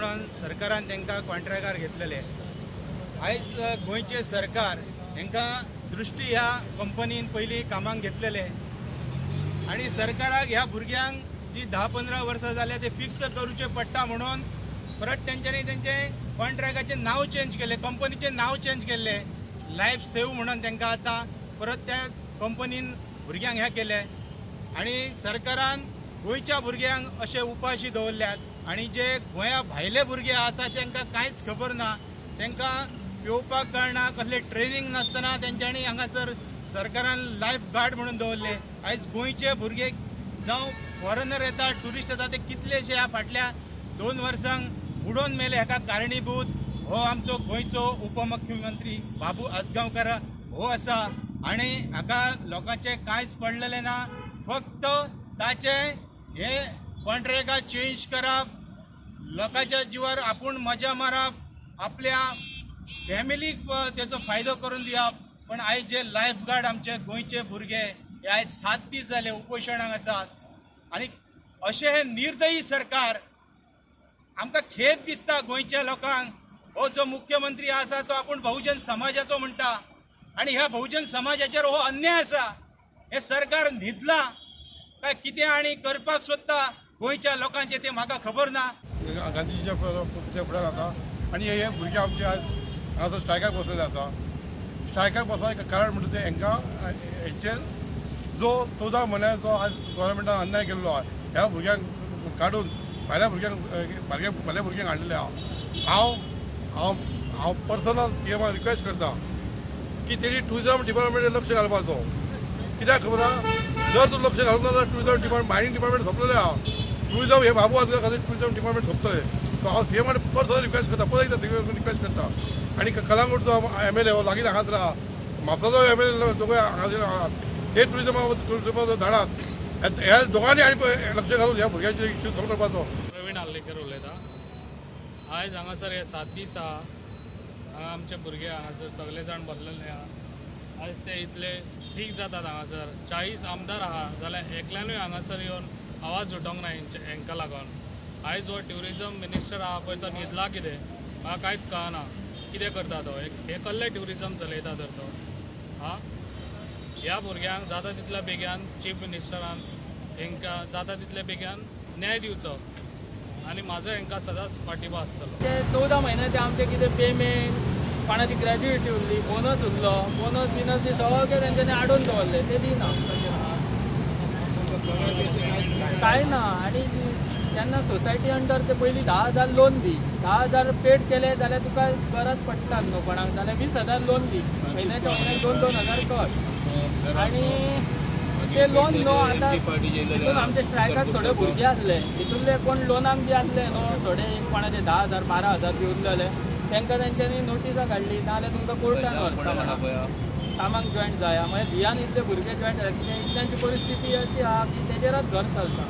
म्हणून सरकारान तांकां कॉन्ट्रॅक्टार घेतलेले. आयज गोंयचें सरकार हांकां दृश्टी ह्या कंपनीन पयलीं कामाक घेतलेले आनी सरकाराक ह्या भुरग्यांक जी 10-15 वर्सां जाल्या ते फिक्स करूचे पडटा म्हणून परत तेंच्यांनी तेंचें कॉन्ट्रॅक्टाचें नांव चेंज केलें, कंपनीचें नांव चेंज केल्लें, लायफ सेव म्हणून तांकां आतां परत त्या कंपनीन भुरग्यांक हें केलें. आनी सरकारान गोंयच्या भुरग्यांक अशे उपाशी दवरल्यात आनी जे गोंया भायले भुरगे आसा तांकां कांयच खबर ना, तांकां पेंवपाक कळना, कसलें ट्रेनींग नासतना तेंच्यांनी हांगासर सरकारान लायफ गार्ड म्हणून दवरले. आयज गोंयचे भुरगे जावं फॉरेनर येता, ट्युरिस्ट येता, ते कितलेशे ह्या फाटल्या 2 वर्सांक बुडोवन मेले. हाका कारणीभूत हो आमचो गोंयचो उपमुख्यमंत्री बाबू आजगांवकर हो आसा आनी हाका लोकांचें कांयच पडलेलें ना. फक्त ताचे हे कॉन्ट्रॅक्टां चेंज करप, लोकांच्या जिवार आपूण मजा मारप, आपल्या फॅमिलीक तेचो फायदो करून दिवप. पण आयज जे लायफ गार्ड आमचे गोंयचे भुरगे हे आयज 7 दीस जाले उपोशणाक आसात आनी अशें हें निर्दयी सरकार आमकां खेद दिसता गोंयच्या लोकांक. हो जो मुख्यमंत्री आसा तो आपूण बहुजन समाजाचो म्हणटा आनी ह्या बहुजन समाजाचेर हो अन्याय आसा. हें सरकार न्हिदलां काय कितें आनी करपाक सोदता गोंयच्या लोकांचें तें म्हाका खबर ना. गांधीजीच्या फुड्यान आसा आनी हे भुरगे आमचे आज हांगासर स्ट्रायकाक बसलेले आसा. स्ट्रायकाक बसपाचें कारण म्हणटा तें हांकां हेंचेर जो 14 म्हयन्याचो आज गव्हर्मेंटान अन्याय केल्लो आहा, ह्या भुरग्यांक काडून भायल्या भुरग्यांक भायल्या भायल्या भुरग्यांक हाडलेले आहा. हांव हांव हांव पर्सनल सी एमाक रिक्वेस्ट करता की तेणी ट्युरिजम डिपार्टमेंटार लक्ष घालपाचो. कित्याक खबर आहा, जर तूं लक्ष घालूंक ना जाल्यार ट्युरिजम डिपार्टमेंट, मायनींग डिपार्टमेंट सोंपलेलें आहा. ट्युरिजम हे बाबू आजगांवकर खातीर ट्युरिजम डिपार्टमेंट सोंपतलें. सो हांव सी एमाक पर्सनल रिक्वेस्ट करता, परत एकदां सी एमाक रिक्वेस्ट करता. आनी कलांगूटचो एम एल ए हो लागींच हांगाच आहा, म्हापसाचो एम एल ए दोगूय हांगासर आहात. हे ट्युरिजमाचो धाडात. ह्या दोगांनी आनी लक्ष घालून ह्या भुरग्यांचे इश्यू सॉल्व करपाचो. प्रवीण आर्लेकर उलयता. आयज हांगासर हे 7 दीस आहा, हांगा आमचे भुरगे हांगासर सगळे जाण बसलेले आहा. आयज ते इतले सीक जातात हांगासर. 40 आमदार आहा जाल्यार एकल्यानूय हांगासर येवन आवाज उठोवंक ना हेंकां लागून. आयज हो ट्युरिजम मिनिस्टर आहा पळय, तो न्हिदला कितें म्हाका कांयच कळना कितें करता तो. हे कसलें ट्युरिजम चलयता तर तो? हा, ह्या भुरग्यांक जाता तितल्या बेगीन चीफ मिनिस्टरान हेंकां जाता तितल्या बेगीन न्याय दिवचो आनी म्हाजो हेंकां सदांच पाठिंबो आसतलो. ते 14 म्हयन्याचे आमचे कितें पेमेंट, कोणाची ग्रॅज्युएटी उरली, बोनस उरलो, बोनस बिनस बी सगळें तेंच्यांनी आडोवन दवरले, ते दिना कांय ना. आनी तेन्ना सोसायटी अंडर ते पयलीं 10,000 लोन दी, 10,000 पेड केले जाल्यार तुका गरज पडटा न्हू कोणाक, जाल्यार 20,000 लोन दी, म्हयन्याच्या म्हयन्याक 2-2 हजार कर. आनी ते लोन न्हू आतां तितून आमचे स्ट्रायकाक थोडे भुरगे आसले, तितूंतले कोण लोनाक बी आसले न्हू थोडे, कोणाचे 10,000 12,000 बी उरलेले, तांकां तेंच्यांनी नोटिसां काडली, नाजाल्यार तुमकां कोर्टान व्हरता म्हणून. कामाक जॉयन जाया. मागीर भियान इतले भुरगे जॉयन जाले कित्याक इतल्यांची परिस्थिती अशी आहा की तेजेरच घर चलता.